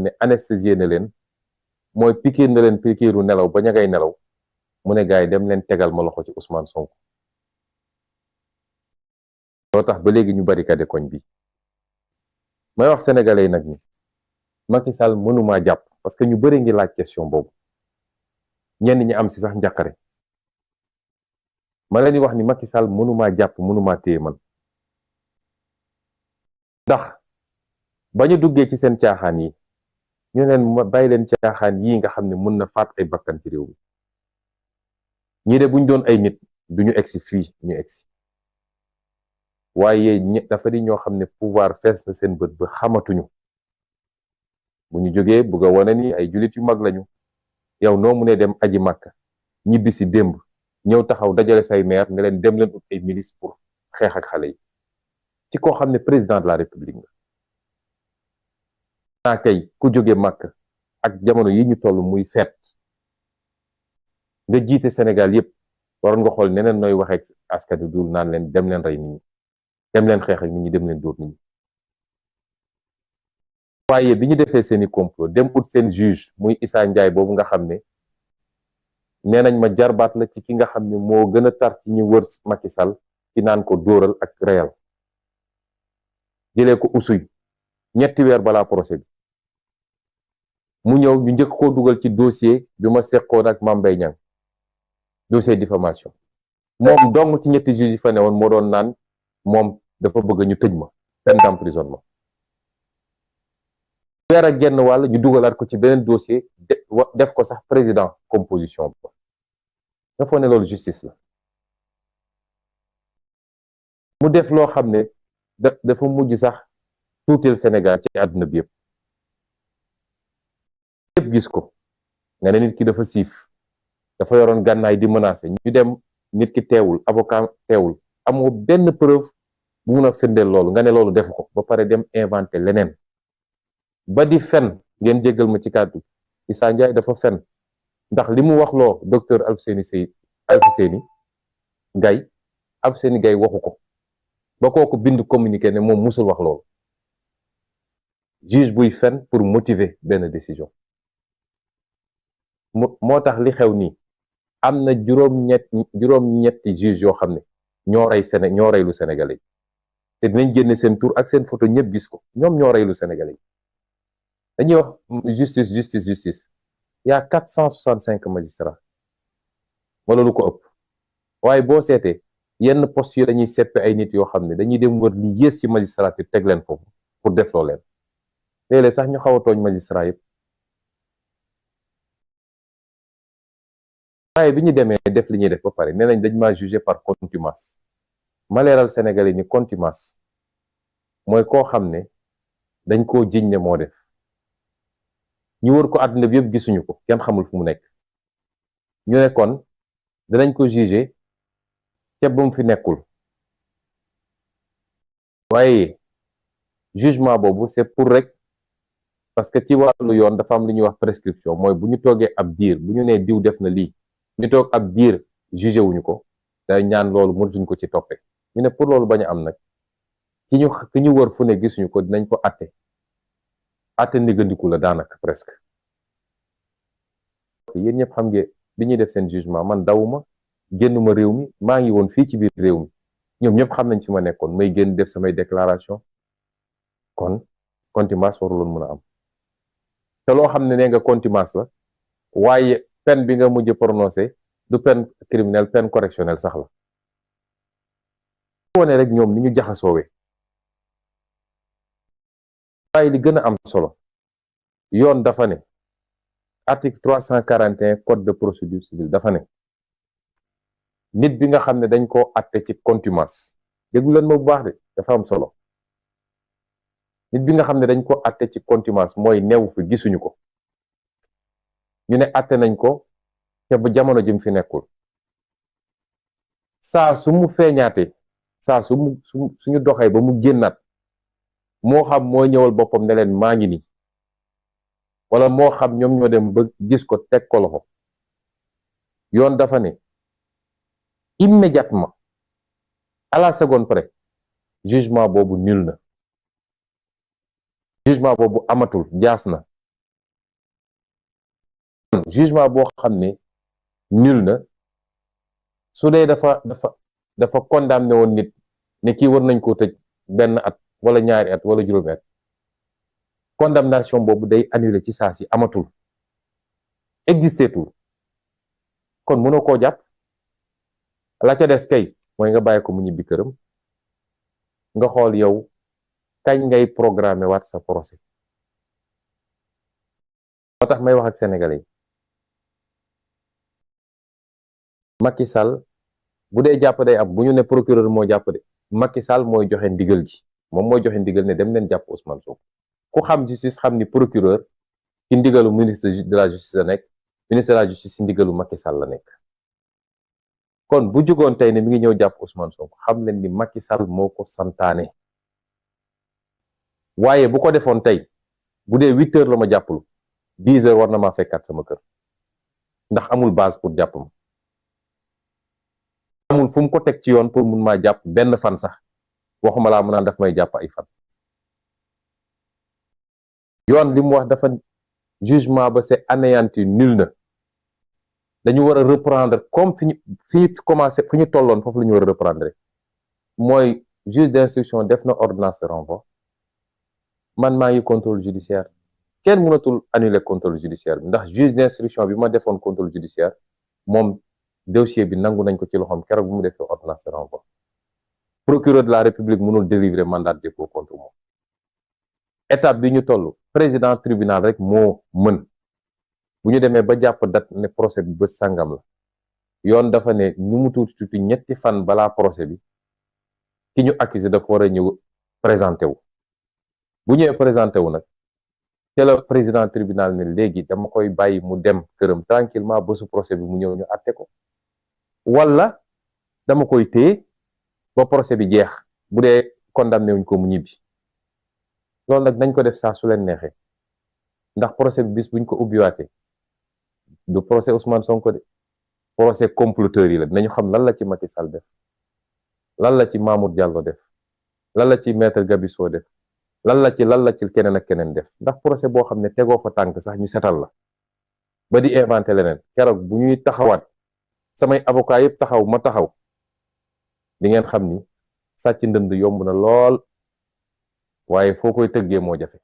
ne anesthésié na leen mooy pikiir na leen pikiiru nelaw ba ña ngay nelaw mu ne gars yi dem leen tegal ma loxo ci Ousmane Sonko. loo tax ba léegi ñu barricade koñ bi may wax sénégalais yi nag ni Macky Sall mënumaa jàpp parce que ñu bëri ngi laaj question boobu ñenn ñi am si sax njàqare ma leen di wax ni Macky Sall mënumaa jàpp mënumaa téye man ndax ba ñu duggee ci seen caaxaan yi ñu leen ma bàyyi leen caaxaan yii nga xam ne mën na faat ay bakkan ci réew mi ñii de buñ doon ay nit duñu egsi fii ñu egsi waaye dafa di ñoo xam ne pouvoir fees na seen bët ba xamatuñu bu ñu jógee bëgg a wane ni ay jullit yu mag lañu yow noo mu ne dem aji màkka ñibbi si démb ñëw taxaw dajale say maire ne leen dem leen ut ay milice pour xeex ak xale yi ci koo xam ne président de la république nga naa kay ku jóge màkk ak jamono yi ñu toll muy feet nga jiite Sénégal yépp waroon nga xool neneen nooy waxee askan wi dul naan leen dem leen rey nit ñi dem leen xeex ak nit ñi dem leen dóor nit ñi waaye bi ñu defee seeni complot dem ut seen juge muy Issa Ndiaye boobu nga xam ne nee nañ ma jarbaat la ci ki nga xam ne moo gën a tar ci ñi wër Macky Sall ci naan ko dóoral ak reyal jëlee ko usuy ñetti weer balaa procès bi mu ñëw ñu njëkk koo dugal ci dossier bi ma seqoon ak Mame Mbaye Niang dossier diffamation moom dong ci ñetti juge yi fa ne woon moo doon naan moom dafa bëgg ñu tëj ma peine d'emprisonnement weer ak genn wàll ñu dugalaat ko ci beneen dossier def ko sax président composition ba nga foog ne loolu justice la mu def loo xam ne dafa mujj sax tuutil Sénégal ci àdduna bi yëpp gis ko nga ne nit ki dafa siif dafa yoroon gànnaay di menacer ñu dem nit ki teewul avocat teewul amoo benn preuve bu mun a firndeel loolu nga ne loolu defu ko ba pare dem inventé leneen ba di fen ngeen jéggal ma ci kàddu Issa Ndiaye dafa fen ndax li mu wax loo docteur Alfousseyni Gaye waxu ko ba kooku bind communiqué ne moom musul wax loolu juge buy fen pour motiver benn décision moo tax li xew nii am na juróom-ñetti juge yoo xam ne ñoo rey lu Sénégalais te dinañ génne seen tur ak seen photo ñëpp gis ko ñoom ñoo rey lu Sénégalais dañuy wax justice y a 465 magistrats wala lu ko ëpp waaye boo seetee yenn postes yi dañuy seppe ay nit yoo xam ne dañuy dem wër li yées ci magistrature teg leen foofu pour defloo leen léeg-léeg sax ñu xaw a tooñ magistrat yëpp waaye bi ñu demee def li ñuy def ba pare nee nañ dañ maa jugé par contumace ma leeral Sénégalais ni contumace mooy koo xam ne dañ koo jiñ ne moo def ñu wër ko àdduna bi yëpp gisuñu ko kenn xamul fu mu nekk ñu ne kon danañ ko jugé ca ba mu fi nekkul waaye jugement boobu c'est pour rek parce que ci wàllu yoon dafa am lu ñuy wax prescription mooy bu ñu toogee ab diir bu ñu nee diw def na lii ñu toog ab diir jugé wuñu ko day ñaan loolu mënatuñ ko ci toppee ñu ne pour loolu bañ a am nag ki ñu wër fu ne gisuñu ko dinañ ko atte ndiggandiku la daanaka presque yéen ñëpp xam ngeen bi ñuy def seen jugement man dawuma génnuma réew mi maa ngi woon fii ci biir réew mi ñoom ñëpp xam nañ ci ma nekkoon may génn def samay déclaration kon contumace waruloon mën a am te loo xam ne nee nga contumace la waaye peine bi nga mujj prononcé du peine criminelle peine correctionnelle sax la wone rek ñoom ni ñu jaxasoowee waaye li gën a am solo yoon dafa ne article 341 code de procédure civile dafa ne nit bi nga xam ne dañ koo atte ci contumace déglu leen ma bu baax de dafa am solo nit bi nga xam ne dañ ko atte ci contumace mooy neewu fi gisuñu ko ñu ne atte nañ ko te ba jamono jëm fi nekkul saa su mu feeñaatee saa suñu doxee ba mu génnaat moo xam moo ñëwal boppam ne leen maa ngi nii wala moo xam ñoom ñoo dem ba gis ko teg ko loxo yoon dafa ne immédiatement à la seconde près jugement boobu nul na jugement boobu amatul jaas na jugement boo xam ne nul na su dee dafa condamné woon nit ne kii war nañ koo tëj benn at wala ñaari at wala juróomi at condamnation boobu day annulé ci saa si amatul existeetul kon mënoo koo jàpp la ca des kay mooy nga bàyyi ko mu ñibbi këram nga xool yow kañ ngay programmer waat sa procès moo tax may wax ak sénégalais yi Macky Sall bu dee jàpp day am bu ñu ne procureur moo jàpp de Macky Sall mooy joxe ndigal gi moom mooy joxe ndigal ne dem leen jàpp Ousmane Sonko ku xam justice xam ni procureur ci ndigalu ministre de la justice la nekk ministre de la justice ci ndigalu Macky Sall la nekk kon bu jógoon tey ne mi ngi ñëw jàpp Ousmane Sonko xam leen ni Macky Sall moo ko santaane waaye bu ko defoon tey bu dee 8 heures la ma jàppul 10 heures war na maa fekkaat sama kër ndax amul base pour jàpp ma amul fu mu ko teg ci yoon pour mun maa jàpp benn fan sax waxuma laa mu naan daf may jàpp ay fan yoon li mu wax dafa jugement ba c'est anéanti nul na dañu war a reprendre comme fi ñu commencé fi ñu tolloon foofu la ñu war a reprendre mooy juge d'instruction def na ordonnance de renvoi man maa ngi contrôle judiciaire kenn mënatul annuler contrôle judiciaire bi ndax juge d'instruction bi ma defoon contrôle judiciaire moom dossier bi nangu nañ ko ci loxoom keroog bu mu defee ordonnance de renvoi procureur de la république mënul délivrer mandat de dépôt contre moom étape bi ñu toll président tribunal rek moo mën bu ñu demee ba jàpp date ne procès bi ba sàngam la yoon dafa ne nu mu tuuti ñetti fan balaa procès bi ki ñu accusé dafa war a ñëw présenté wu bu ñëwee présenté wu nag te la président tribunal ne léegi dama koy bàyyi mu dem këram tranquillement ba su procès bi mu ñëw ñu àtte ko wala dama koy téye ba procès bi jeex bu dee condamné wuñ ko mu ñibbi loolu nag nañ ko def saa su leen neexee ndax procès bi bis buñ ko ubbiwaatee du procès Ousmane Sonko de procès comploteurs yi la dinañu xam lan la ci Macky Sall def lan la ci Mamour Diallo def lan la ci maître Gabisso def lan la ci keneen ak keneen def ndax procès boo xam ne tegoo fa tànk sax ñu setal la ba di inventé leneen keroog bu ñuy taxawaat samay avocat yëpp taxaw ma taxaw di ngeen xam ni sàcc ndënd yomb na lool waaye foo koy tëggee moo jafe